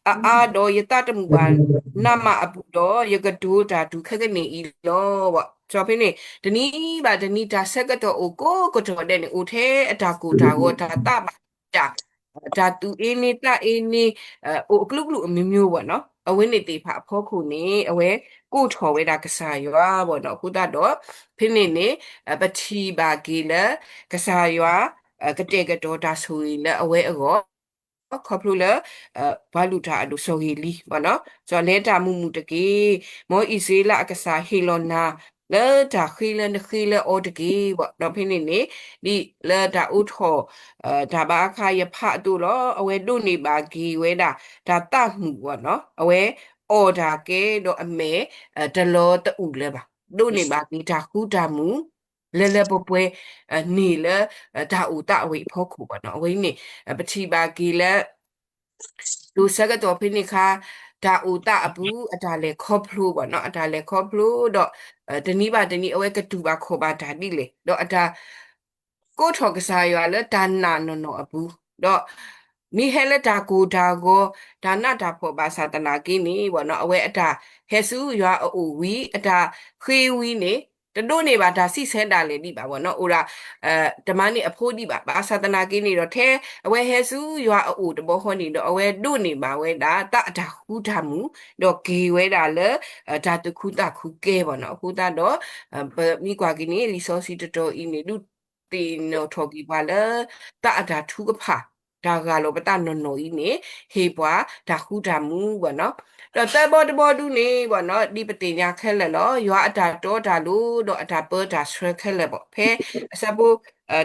အါအါဒီး ယသးတမုာ်ဘၣ်နးမးအပူၤဒီး, ယကတိၤတၢ်တုၤခဲကနံၣ်အံၤလီၤ. ဒီးဖဲန့ၣ် တနံၤဘၣ်တနံၤ တၢ်ဆၢကတီၢ်အိၣ်ကိးကတီၢ်ဒဲးန့ၣ် အိၣ်ထဲအတၢ်ကိၢ်တၢ်ဂီၤ, တၢ်သးဘၣ်တၢ်, တၢ်သူၣ်အ့န့သးအ့န့, အိၣ်အကလုာ်ကလုာ်အမျိုးမျိုးပေါ့နော်. အဝဲန့ၣ်သ့ၣ်တဖၣ်အဖီခိၣ်န့ၣ် အဝဲကိးထီၣ်ဝဲဒၣ်ကစၢ်ယွၤပေါ့နော်. အဃိသတးဒီး ဖဲန့ၣ်န့ၣ် ပထံၣ်ဘၣ်က့ၤလၢ ကစၢ်ယွၤ ကတဲာ်ကတီၤတၢ်ဆိၣ်ဂ့ၤလၢအဝဲအဂီၢ် ခီဖျိလၢ ပှၤလုၢ်တၢ်အဒိၣ်စီၤဂ့ၤလံပေါ့နော်. ဒီးလဲၤတၢ်မုာ်မုာ်တက့ၢ်. မ်အံၣ်စရ့လးအကစၢ်ဟ့ၣ်လီၤနၤ လၢတၢ်ဃ့လၢနဃ့လၢအီၤတက့ၢ်. ဒီးဖဲန့ၣ်န့ၣ် ဒ်လၢတၢ်အိးထီၣ် တၢ်ဘါအခါယဖးအသိးလီၤ. အဝဲဒိးန့ၢ်ဘၣ်က့ၤဝဲဒၣ် တၢ်သးမုာ်ပေါ့နော်. အဝဲအီၣ်တၢ်ကဲဒီးအမဲာ် တလီၤသအုးလၢၤဘၣ်. ဒိးန့ၢ်ဘၣ်က့ၤတၢ်ဃူတၢ်မုာ် လၢလၢပှဲၤပှဲၤ န့ၢ်လၢ တၢ်အိၣ်သးအဝံၤအဖီခိၣ်ပေါ့နော်. အဝဲန့ၣ် ပထံၣ်ဘၣ်က့ၤလၢ ဒိးဆၢကတီၢ်ဖဲန့ၣ်အခါ တၢ်အိၣ်သးအပူၤ အတၢ်လဲၤခီဖျိပေါ့နော်, အတၢ်လဲၤခီဖျိဒီး တနံၤဘၣ်တနံၤ အဝဲကတူၢ်ဘၣ်ခီၣ်ဘၣ်တၢ်ဒ်လဲၣ်, ဒီးအတၢ် ကိးထီၣ်ကစၢ်ယွၤလၢတၢ်နာ်နီၢ်နီၢ်အပူၤ, ဒီး မ့ၢ်ဟဲလၢတၢ်ကိၢ်တၢ်ဂီၤ တၢ်နးတၢ်ဖှီၣ်ဘၣ်ဆၣ်သနာ်က့န့ၣ် ပေါ့နော်, အဝဲအတၢ်ဟဲဆူယွၤအအိၣ်ဝံၤ အတၢ်ဃ့ဝံၤန့ၣ် တဒိးန့ၢ်ဘၣ်တၢ်စံးဆၢဒၣ်လဲာ်ဒံးဘၣ် ပေါ့နော်, အိၣ်ဒၣ် တမၤန့ၢ်အဖိဒံးဘၣ်. ဘၣ်ဆၣ်သနာ်က့န့ၣ်ဒီး ထဲအဝဲဟဲဆူယွၤအအိၣ်တဘျီဃီန့ၣ်ဒီး အဝဲဒိးန့ၢ်ဘၣ်ဝဲဒၣ် သးအတၢ်ဃူတၢ်မုာ်, ဒီးက့ၤဝဲဒၣ်လၢ တၢ်သူၣ်ခုသးခုကဲ ပေါ့နော်. အဃိသတးဒီး ပမ့ၢ်ကွၢ်က့ၤန့ၣ် လံာ်စီဆှံတတီၤအံၤန့ၣ် ဒုးသ့ၣ်နီၣ်ထီၣ်က့ၤပှၤလၢ သးအတၢ်ထုကဖၣ် တၢ်ဂၢ်လီၤပသးနီၢ်နီၢ်အံၤန့ၣ် ဟ့ၣ်ပှၤတၢ်ဃူတၢ်မုာ် ပေါ့နော်. ဒီးသၢဘီတဘီဒုန့ၣ် ပေါ့နော်, ဒ်ပသ့ၣ်ညါခဲလၢာ်လီၤ. ယွၤအတၢ်တီတၢ်လိၤ ဒီးအတၢ်ပၢတၢ်ဆှၢခဲလၢာ် ပေါ့, ဖဲအဆၢဖိ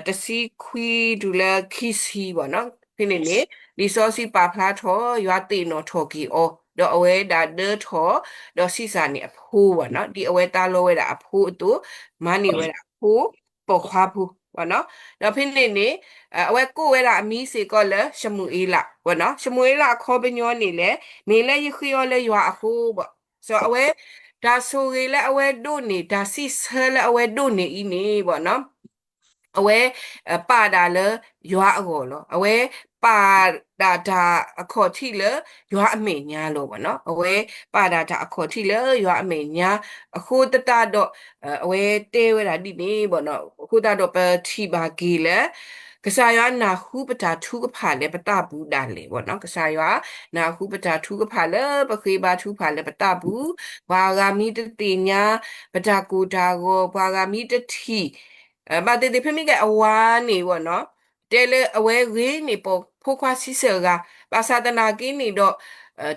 တဆံခွံတုၤလၢခံဆံ ပေါ့နော်, ဖဲန့ၣ်န့ၣ် လံာ်စီဆှံပာ်ဖျါထီၣ် ယွၤသ့ၣ်နီၣ်ထီၣ်က့ၤအီၤ ဒီးအဝဲဒၣ်ဒၢထီၣ် ဒီးဆံးစၢ်န့ၢ်အဖိ ပေါ့နော်, ဒ်အဝဲသးလီဝဲဒၣ်အဖိအသိး မၤန့ၢ်ဝဲဒၣ်အဖိ ပိာ်ခွါဖိ ပေါ့နော်. ဒီးဖဲန့ၣ်န့ၣ် အဝဲကိးဝဲဒၣ်အမံၤစ့ၢ်ကီးလၢ ၡမူၤအ့လး ပေါ့နော်. ၡမူၤအ့လးအခီပညီန့ၣ်လဲၣ်, မ့ၢ်လၢယဃ့အီၤလၢယွၤအဃိ ပေါ့, စီၤအဝဲ တၢ်ဆိၣ်ဂ့ၤလၢအဝဲဒိးန့ၢ် တၢ်စံးဆၢလၢအဝဲဒိးန့ၢ်အံၤန့ၣ် ပေါ့နော်, အဝဲ ပာ်ဒၣ်လၢယွၤအဂီၢ်လီၤ. အဝဲပာ်ဒၣ်တၢ်အခီၣ်ထံးလၢယွၤအမဲာ်ညါလီၤ ပေါ့နော်. အဝဲပာ်ဒၣ်တၢ်အခီၣ်ထံးလၢယွၤအမဲာ်ညါ အဃိသတးဒီး အဝဲတဲဝဲဒၣ်ဒ်န့ၣ် ပေါ့နော်. အဃိသတးဒီးပထံၣ်ဘၣ်က့ၤလၢ ကစၢ်ယွၤနၢ်ဟူပတၢ်ထုကဖၣ်လၢပသးပူၤဒၣ်လဲာ် ပေါ့နော်. ကစၢ်ယွၤနၢ်ဟူပတၢ်ထုကဖၣ်လၢပဃ့ဘါထုကဖၣ်လၢပသးပူၤ, ပှၤဂၤမ့ၢ်တသ့ၣ်ညါ ပတၢ်ကိၢ်တၢ်ဂီၤ, ပှၤဂၤမ့ၢ်တထံၣ် ဘၣ်သ့ၣ်သ့ၣ် ဖဲမ့ၢ်ကဲအဝၤန့ၣ် ပေါ့နော်, တဲလၢအဝဲဂ့ၤန့ၢ်ပိာ်ဖိခွါဆံဆၢၣ်ဂၤ, ဘၣ်ဆၣ်သနာ်က့န့ၣ်ဒီး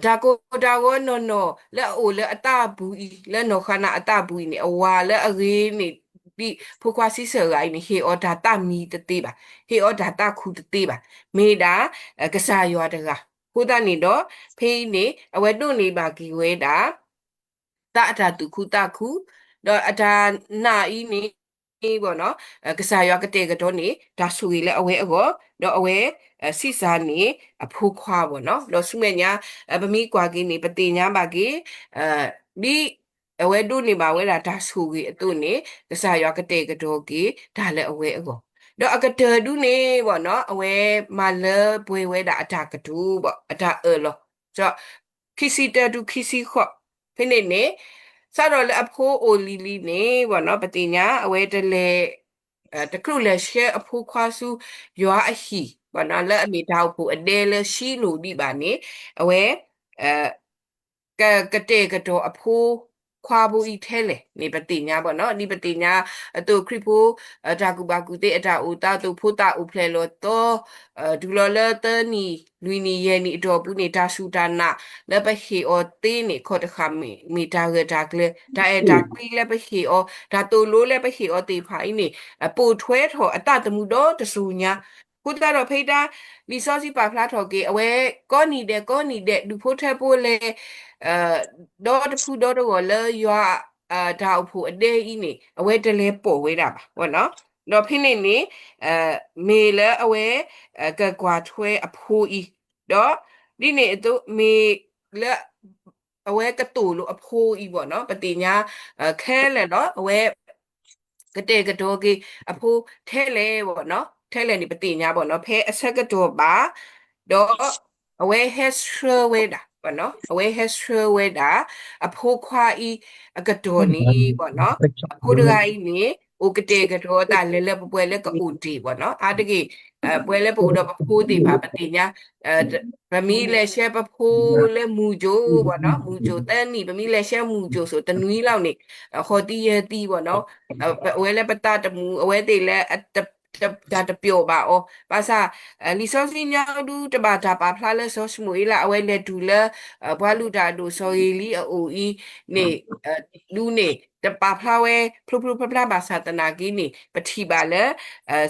တၢ်ကိၢ်တၢ်ဂီၤနီၢ်နီၢ်လၢအအိၣ်လၢအသးပူၤအံၤ, လၢနီၢ်ဃၤနၤအသးပူၤအံၤန့ၣ် အဝၤလၢအဂ့ၤန့ၢ် ဒ်ဖိခွါဆံဆၢၣ်ဂၤအံၤန့ၣ် ဟ့ၣ်အီၤတၢ်သးမံတသ့ဘၣ်, ဟ့ၣ်အီၤတၢ်သးခုတသ့ဘၣ်, မ့ၢ်ဒၣ် ကစၢ်ယွၤတဂၤ. အဃိသတးန့ၣ်ဒီး ဖဲအံၤန့ၣ် အဝဲဒိးန့ၢ်ဘၣ်က့ၤဝဲဒၣ် သးအတၢ်သူၣ်ခုသးခု, ဒီးအတၢ်နာ်အံၤန့ၣ် ပေါ့နော်, ကစၢ်ယွၤကတဲာ်ကတီၤန့ၢ် တၢ်ဆိၣ်ဂ့ၤလၢအဝဲအဂီၢ်, ဒီးအဝဲ ဆံးစၢ်န့ၢ်အဖိခွါ ပေါ့နော်. ဒီးဆူမဲာ်ညါ ပမ့ၢ်ကွၢ်က့ၤန့ၣ် ပသ့ၣ်ညါဘၣ်က့ၤ ဒ်အဝဲဒိးန့ၢ်ဘၣ်ဝဲဒၣ်တၢ်ဆိၣ်ဂ့ၤအသိးန့ၣ် ကစၢ်ယွၤကတဲာ်ကတီၤက့ၤတၢ်လၢအဝဲအဂီၢ်, ဒီးအကတၢၢ်ဒုန့ၣ် ပေါ့နော်, အဝဲမၤလၢပှဲၤဝဲဒၣ်အတၢ်ကတိၤ ပေါ့, အတၢ်အၢၣ်လီၤ. ခံဆံတၢတုၤခံဆံဃိး, ဖဲန့ၣ်န့ၣ် စးထီၣ်လၢအဖိအိၣ်လံၤလံၤန့ၣ် ပေါ့နော်, ပသ့ၣ်ညါအဝဲတလဲၤ တချုးလဲၤဆှၢအဖိခွါဆူယွၤအဟံၣ် ပေါ့နော်, လၢအမ့ၢ်တၢ်အိၣ်ဖှိၣ်အဒဲလၢၡံလိၣ်ဒံးဘၣ်န့ၣ် အဝဲ က ကတဲာ်ကတီၤအဖိခွါဖိအံၤထဲလဲၣ်န့ၣ် ပသ့ၣ်ညါ ပေါ့နော်. ဒ်ပသ့ၣ်ညါအသိးခရံာ်ဖိ တၢ်ကူၣ်ဘၣ်ကူၣ်သ့အတၢ်အိၣ်သးအသိး ဖိသၣ်အိၣ်ဖျဲၣ်လီၤသီ တုၤလီၤလၢသၢနံၣ် လွံၢ်နံၣ် ယဲၢ်နံၣ်အတီၢ်ပူၤန့ၣ် တၢ်စူၢ်တၢ်နာ်လၢပဟ့ၣ်အီၤသ့န့ၣ် ခီၣ်တဃာ်မ့ၢ် မ့ၢ်တၢ်ဂၢၢ်တၢ်ကျၢၤ တၢ်အဲၣ်တၢ်ကွံလၢပဟ့ၣ်အီၤ တၢ်သိၣ်လိလၢပဟ့ၣ်အီၤသ့ၣ်တဖၣ်အံၤန့ၣ် ပိာ်ထွဲထီၣ်အသးသမူဒီတစိၤညါ အဃိသတးဒီးဖဲအံၤတၢ် လံာ်စီဆှံပာ်ဖျါထီၣ်က့ၤ အဝဲကိးနံၤဒဲးကိးနံၤဒဲး ဒူၣ်ဖိထၢဖိလဲၤ ဒီတဖုဒီတဂီၢ်လၢယွၤ တၢ်အိၣ်ဖှိၣ်အဒဲအံၤန့ၣ် အဝဲတလဲၤပိာ်ဝဲဒၣ်ဘၣ် ပေါ့နော်. ဒီးဖဲန့ၣ်န့ၣ် မ့ၢ်လၢအဝဲ ကကွၢ်ထွဲအဖိအံၤ ဒီးဒ်န့ၣ်အသိး မ့ၢ်လၢ အဝဲကတိၤလိာ်အဖိအံၤဘၣ်နီၤ, ပသ့ၣ်ညါ ခဲလၢာ်လီၤ. အဝဲ ကတဲာ်ကတီၤက့ၤအဖိထဲလဲၣ်ဘၣ်နီၤ, ထဲလဲၣ်န့ၣ် ပသ့ၣ်ညါဘၣ်နီၤ, ဖဲအဆၢကတီၢ်ဘၣ်, ဒီးအဝဲဟဲဆှၢဝဲဒၣ်, အဝဲဟဲဆှၢဝဲဒၣ် အဖိခွါအံၤအကတီၢ်န့ၣ်ဘၣ်နီၤ, အဖိတဂၤအံၤန့ၣ် အိၣ်ကတဲာ်ကတီၤအသးလၢလၢပှဲၤပှဲၤလၢကအိၣ်တ့ၢ်ဘၣ်နီၤ, အါတက့ၢ် ပှၤလၢပအိၣ်ဒီးပဖိသ့ၣ်တဖၣ် ပသ့ၣ်ညါ ပမ့ၢ်လဲၤဆှၢပဖိလၢမူကၠိဘၣ်နီၤ, မူကၠိသၢနံၣ်, ပမ့ၢ်လဲၤဆှၢမူကၠိစိၤတနွံလီၤန့ၣ်, ဃီၤသံယဲၢ်သံဘၣ်နီၤ, အဝဲလၢပသးတမူ အဝဲသ့ၣ်လၢ တၢ်တပျီၣ်ဘၣ်အီၤ, ဘၣ်ဆၣ် လံာ်စီဆှံညါဒုးတဘၣ်တၢ်ပာ်ဖျါလၢစီၤၡမူၤအ့လး အဝဲလဲၤတုၤလၢ ပှၤလုၢ်တၢ်အဒိၣ်စီၤအ့လံအအိၣ်အံၤန့ၣ် ဒုးန့ၣ် တပာ်ဖျါဝဲဖျိဖျိဖျါဖျါဘၣ်ဆၣ်သနာ်က့န့ၣ် ပထံၣ်ဘၣ်လၢ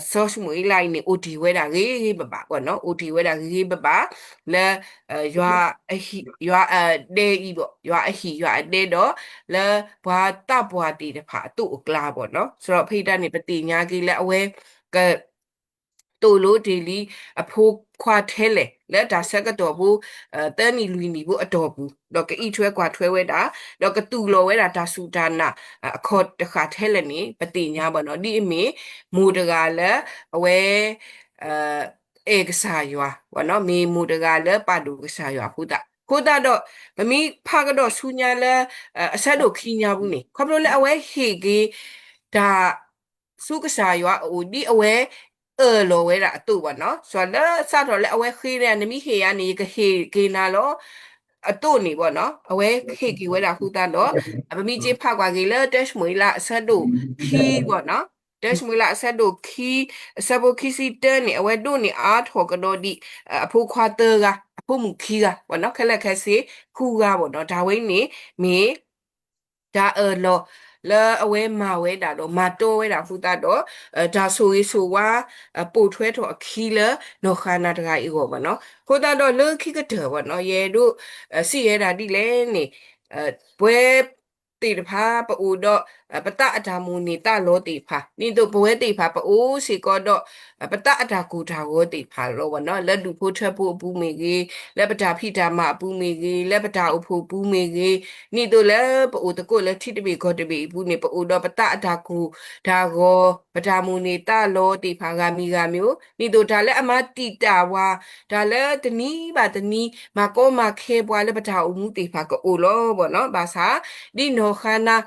စီၤၡမူၤအ့လးအံၤန့ၣ် အိၣ်တ့ၢ်ဝဲဒၣ်ဂ့ၤဂ့ၤဘၣ်ဘၣ်ဘၣ်နီၤ, အိၣ်တ့ၢ်ဝဲဒၣ်ဂ့ၤဂ့ၤဘၣ်ဘၣ် လၢ ယွၤ ယွၤအဒဲအံၤဘၣ်, ယွၤအဟံၣ်ယွၤအဒဲဒီး လၢပှၤသးပှၢ်သ့ၣ်တဖၣ်အသိးအကျါဘၣ်နီၤ, စးထီၣ်ဖဲအံၤန့ၣ် ပသ့ၣ်ညါက့ၤလၢအဝဲ က သိၣ်လိတ့ၢ်လံ အဖိခွါထဲလဲၣ် လၢတၢ်ဆၢကတီၢ်ဖိ သၢနံၣ်လွံၢ်နံၣ်ဖိအတီၢ်ပူၤ, ဒီးကအံးထွဲကွၢ်ထွဲဝဲဒၣ်, ဒီးကသူၣ်လီၤဝဲဒၣ်တၢ်စူၢ်တၢ်နာ်အခီၣ်တဃၣ်ထဲလဲၣ်န့ၣ် ပသ့ၣ်ညါဘၣ်နီၤ, ဒ်အမ့ၢ် မိၢ်တဂၤလၢအဝဲ အဲၣ်ကစၢ်ယွၤ, မ့ၢ်မိၢ်တဂၤလၢပာ်ဒိၣ်ကစၢ်ယွၤအဃိသတး, အဃိသတးဒီး ပမ့ၢ်ဖးကဒီးဆူညါလၢ အဆၢဒိၣ်ခံညါပူၤန့ၣ် ခီဖျိလၢအဝဲဟ့ၣ်က့ၤ တၢ် ဆူကစၢ်ယွၤအအိၣ် ဒ်အဝဲအၢၣ်လီၤဝဲဒၣ်အသိးဘၣ်နီၤ, လၢစးထီၣ်လၢအဝဲဃ့န့ၣ် နမ့ၢ်ဟ့ၣ်ယၤန့ၣ် ယကဟ့ၣ်က့ၤနၤလီၤ အသိးန့ၣ်ဘၣ်နီၤ, အဝဲဟ့ၣ်က့ၤဝဲဒၣ်အဃိသတးဒီး ပမ့ၢ်က့ၤဖးကွၢ်က့ၤလၢ တၢၡမူၤအ့လးအဆၢဒိၣ်ခံဘၣ်နီၤ, တၢၡမူၤအ့လးအဆၢဒိၣ်ခံ အဆၢဖိခံဆံတၢန့ၣ် အဝဲဒိးန့ၢ်အါထီၣ်ကဒီးဒံး အဖိခွါသၢဂၤ အဖိမုၣ်ခံဂၤဘၣ်နီၤ, ခဲလၢာ်ခဲဆ့ဃုဂၤဘၣ်နီၤ, တၢ်ဝဲအံၤန့ၣ်မ့ၢ် တၢ်အၢၣ်လီၤ လၢအဝဲမၤဝဲဒၣ်ဒီးမၤတီဝဲဒၣ်အဃိသတးဒီး တၢ်ဆိၣ်ဂ့ၤဆိၣ်ဝါ ပိာ်ထွဲထီၣ်အခံလၢ နီၢ်ဃၤနၤတဂၤအံၤအဂီၢ်ဘၣ်နီၤ, အဃိသတးဒီးလၢခံကတၢၢ်ဘၣ်နီၤ ယအဲၣ်ဒိး စံးဝဲဒၣ်ဒ်လဲၣ်န့ၣ် ပဝဲသ့ၣ်တဖၣ်ပအိၣ်ဒီး ပသးအတၢ်မိၣ်န့ၢ်သးလီသ့ၣ်တဖၣ် ဒ်သိးပဝဲသ့ၣ်တဖၣ်ပအိၣ်စ့ၢ်ကီးဒီး ပသးအတၢ်ကိၢ်တၢ်ဂီၤသ့ၣ်တဖၣ်လီၤဘၣ်နီၤ, လၢဒူၣ်ဖိထၢဖိအပူၤမ့ၢ်ဂ့ၤ, လၢပတၢ်ဖံးတၢ်မၤအပူၤမ့ၢ်ဂ့ၤ, လၢပတၢ်အိၣ်ဖှိၣ်ပူၤမ့ၢ်ဂ့ၤ, ဒ်သိးလၢပအိၣ်သကိးလၢထံတဘ့ၣ်ကီၢ်တဘ့ၣ်အပူၤန့ၣ် ပအိၣ်ဒီးပသးအတၢ်ကိၢ်တၢ်ဂီၤ, ပတၢ်မိၣ်န့ၢ်သးလီသ့ၣ်တဖၣ်ဂၤမံၤဂၤမံၤ, ဒ်သိးတၢ်လၢအမၤတံာ်တာ်ဝဲ, တၢ်လၢတနံၤဘၣ်တနံၤ မၤကီမၤခဲပှၤလၢပတၢ်အိၣ်မူသ့ၣ်တဖၣ်ကအိၣ်လီၤဘၣ်နီၤ, ဘၣ်ဆၣ် ဒ်နီၢ်ဃၤနၤ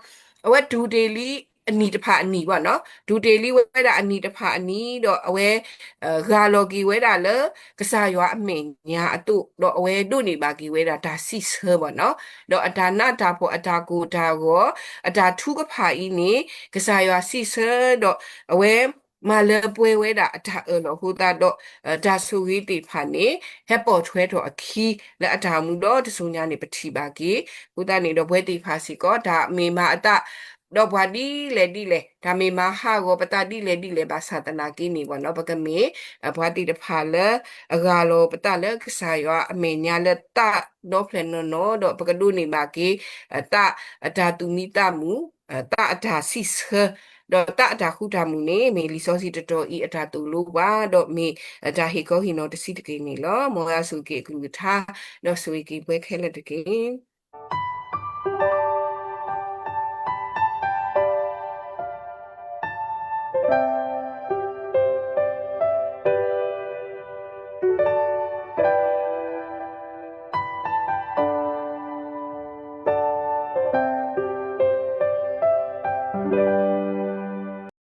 အဝဲတူၢ်တ့ၢ်လံအနံၣ်တဖၣ်အနံၣ်ဘၣ်နီၤ, တူၢ်တ့ၢ်လံဝဲဒၣ်အနံၣ်တဖၣ်အနံၣ်ဒီးအဝဲ ဂၢ်လီၤက့ၤဝဲဒၣ်လၢ ကစၢ်ယွၤအမဲာ်ညါအသိး, ဒီးအဝဲဒိးန့ၢ်ဘၣ်က့ၤဝဲဒၣ်တၢ်စံးဆၢဘၣ်နီၤ, ဒီးအတၢ်နးတၢ်ဖှီၣ်အတၢ်ကိၢ်တၢ်ဂီၤ အတၢ်ထုကဖၣ်အံၤန့ၣ် ကစၢ်ယွၤစံးဆၢဒီး အဝဲမၤလၢပှဲၤဝဲဒၣ်အတၢ်အၢၣ်လီၤအဃိသတးဒီး တၢ်ဆိၣ်ဂ့ၤသ့ၣ်တဖၣ်န့ၣ် ဟဲပိာ်ထွဲထီၣ်အခံလၢအတၢ်အိၣ်မူဒီတစိၤညါန့ၣ် ပထံၣ်ဘၣ်က့ၤ, အဃိသတးန့ၣ်ဒီးပဝဲသ့ၣ်တဖၣ်စ့ၢ်ကီး တၢ်မ့ၢ်မၤအသး ဒီးပှၤဒ်လဲၣ်ဒ်လဲၣ်, တၢ်မ့ၢ်မၤဟးဂီၤပသးဒ်လဲၣ်ဒ်လဲၣ် ဘၣ်ဆၣ်သနာ်က့န့ၣ်ဘၣ်နီၤ ပကမ့ၢ် ပှၤသ့ၣ်တဖၣ်လၢ အဂၢ်လီၤပသးလၢကစၢ်ယွၤအမဲာ်ညါလၢသးဒီဖျၢၣ်နီၢ်နီၢ် ဒီးပကဒိးန့ၢ်ဘၣ်က့ၤ သးအတၢ်သူၣ်မံသးမုာ်, သးအတၢ်စံးဆၢ, ဒီးသးအတၢ်ဃူတၢ်မုာ်န့ၣ် မ့ၢ်လံာ်စီဆှံတတီၤအံၤအတၢ်သိၣ်လိပှၤ ဒီးမ့ၢ်တၢ်ဟ့ၣ်ခီဟ့ၣ်နီၤတဆံးတက့ၢ်န့ၣ်လီၤ. မ်ယွၤဆိၣ်ဂ့ၤက့ၤအကလုၢ်ကထါ ဒီးဆိၣ်ဂ့ၤက့ၤပှၤခဲလၢာ်တက့ၢ်.